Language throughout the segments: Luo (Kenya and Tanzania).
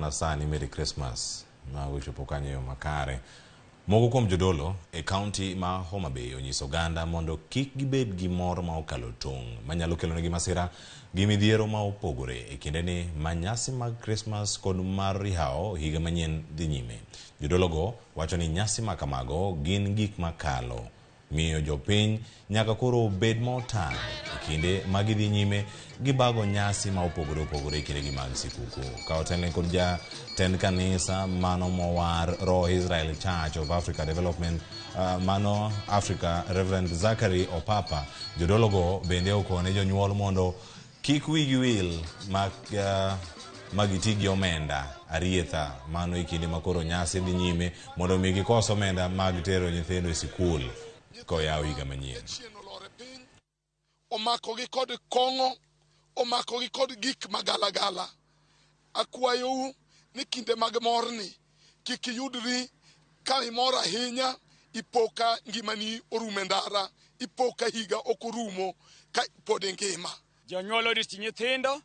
mana sani Merry Christmas ma ochopo kanyo e yo makare. Moko kuom jodolo e kaunti ma Homa Bay onyiso oganda mondo kik gibed gi mor ma okalo tong' manyalo kelonegi masira gi midhiero ma opogore e kindeni ma nyasi mag Krismas kod mar yawo higa manyien dhi nyime. Jodologo wacho ni nyasi ma kamago gin gik makalo miyo jopiny nyaka koro bed motang' e kinde ma gidhi nyime gi bago nyasi ma opogore opogore e kindegi mag sikuku. Ka otelne kod jatend kanisa mano mowar Roho Israel Church of Africa Development mano Africa Reverend Zachary Opapa, jodologo bende okone jonyuol mondo kik wigi wil ma giti gi omenda arietha mano e kinde ma koro nyasi dhi nyime mondo mi gikos omenda mag tero nyithindo e sikul koyaw higa manyien. Jachien olor e piny, omakogi kod kong'o, omakogi kod gik magalagala. Akwayou ni kinde mag morni kik iyudri ka imor ahinya ipo ka ngimani orumo e ndara, ipo ka higa ok orumo ka pod ingima. Jonyuol orit nyithindo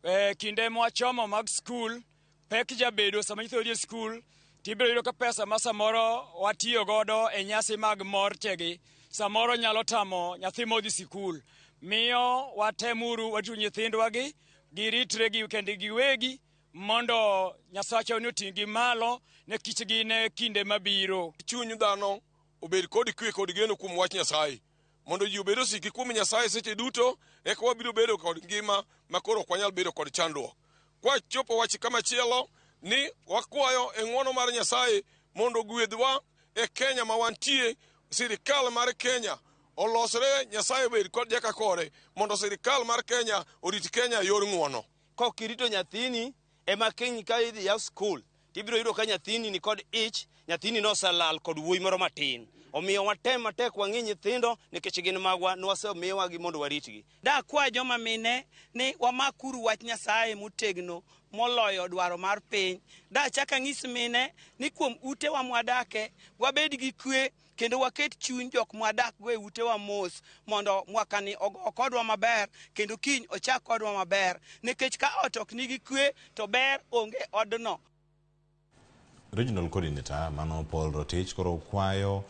e kinde mwachomo mag skul. Pek jabedo sama nyithindo dhi e skul, tibiro yudo ka pesa ma samoro watiyo godo e nyasi mag mor chegi samoro nyalo tamo nyathi modhi sikul. Miyo watemuru warito nyithindwa gi giritre gi kendgi giwegi mondo Nyasacha ni oting' gi malo ne kichgi ne kinde mabiro. Chuny dhano obed kod kwe kod geno kuom wach Nyasaye, mondo ji obed osiki kuom Nyasaye seche duto, eka wabiro bedo kod ngima ma koro ok wanyal bedo kod chandruok. Kwachopo wach kamachielo ni wakwayo e ng'wono mar Nyasaye mondo ogwedhwa e Kenya ma wantie, sirikal mar Kenya olosre, Nyasaye obed kod jaka kore mondo sirikal mar Kenya orit Kenya e yor ng'wono. Kok irito nyathini ema kiny ka idhi yaw skul tibiro yudo ka nyathini ni kod ich, nyathini noselal kod wuoyi moro matin. Omiyo watem matek wang'i nyithindo nikech gin magwa, nwasemiwagi mondo waritgi. Dakwa joma mine ni wamakuru wach Nyasaye motegno moloyo dwaro mar piny. Dachak anyis mine ni kuom utewa mwadake wabed gi kwe kendo waket chuny jok mwadakgo e utewa mos mondo mwakani ogo kodwa maber kendo kiny ochak kodwa maber, nikech ka ot ok nigi kwe to ber onge odno. Regional Coordinator mano Paul Rotich koro kwayo